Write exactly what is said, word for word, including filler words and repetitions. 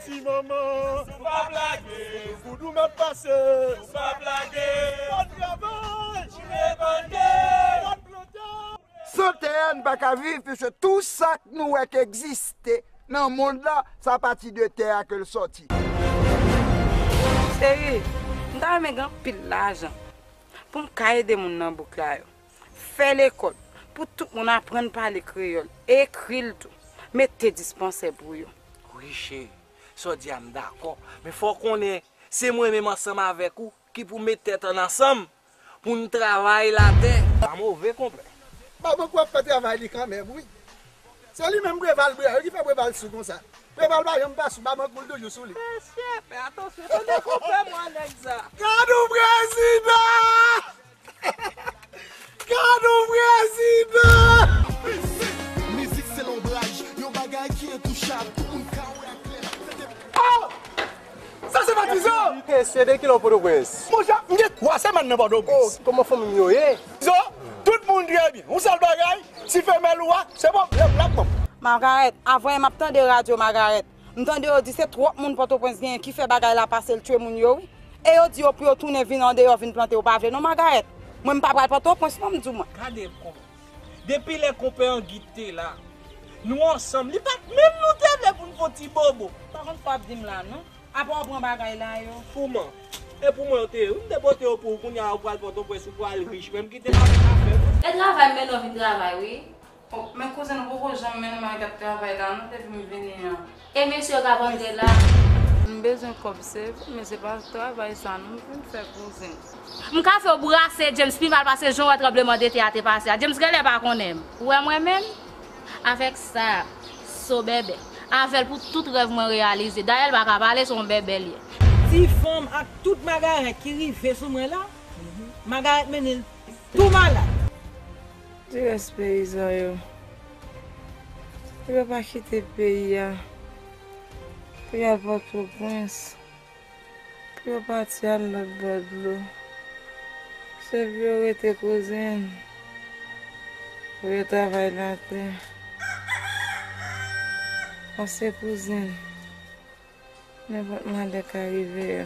Ti manman, ou pa blage. Voudou m ap pase, ou pa blage. Bon travay, bon plantè. San tè a, n pa ka viv, piske tou sa k nou wè k egziste nan mond lan, se apati de tè a ke l sòti. Cheri, m ta renmen gen anpil lajan pou m ka ede moun nan bouk la yo. Fè lekòl pou tout moun aprann pale kreyòl, ekri l tou. Mete dispansè pou yo. Wi, cheri, sa w di a m dakò. Men fò w konnen, se mwen menm ansanm avèk ou ki pou met tèt ann ansanm pou n travay latè. Pa move, konpè. Ba bank w ap fè travay li kanmenm, wi. Se li menm Preval, Preval, ki fè Preval sou konsa. Preval pa janm pa sou, ba bank pou l toujou sou li. Mesye, fè atansyon, tande konpè mwen nèg sa. Gad yon prezidan! Gad yon prezidan! Mizik se lonbraj, yon bagay ki entouchab, tout moun ka wè a klè. Oh! Sa se Patizò! Mesye, de kilè w Pòtoprens? Monchè, m gen twa semèn nan Pòtoprens. Oh, kòman fanmi m yo ye? Zo, tout moun trè byen. Yon sèl bagay, ti femèl ou a, se pwoblèm l ap ban m. Magarèt, avanyè m ap tande radyo Magarèt. M tande yo di se twòp moun Pòtoprens genyen ki fè bagay la pase l tchwe moun yo, wi. E yo di yo pou yo tounen vin andeyò vin plante, yo pa vle non, Magarèt. Mwen, m pa pral Pòtoprens non, m di w mwen. Gade konpè. Depi lè konpè Anguite te la, nou ansanm. Li pa t menm nou te vle pou n fè yon ti bobo. Pa konn sa w ap di m la non. Apa w pran bagay la yo? Kouman? E pou mwen yo te ye wi, m te pote yo pou ou, kounye a ou pral Pòtoprens, ou pral rich, men m kite m avèk afè m. E travay m mennen w vin travay wi. Oh, men kouzen, ou poko janm mennen m al gad travay la non depi m vini an. E mesye yo k ap antre la? M bezwen kòb se vre, men se pa travay sa non m vin fè kouzen. M ka fè w brase James pi mal pase jan w wè tranblemanntè a te pase a. James genlè pa konnen m. Ou wè mwen menm? Avèk sa, so bèbè. Avè l pou tout rèv mwen reyalize. Dayè l pa ka pale, se yon bèbè l ye. Ti fanm ak tout Magarèt ki rive sou mwen la, Magarèt mennen l tou malad. Ti rès peyizan yo, pou yo pa kite peyi a, pou y al Pòtoprens, pou yo pati al lòt bò dlo. Se pou yo rete kouzen, pou yo travay latè. Pase kouzen. Nenpòt malè ka rive yo.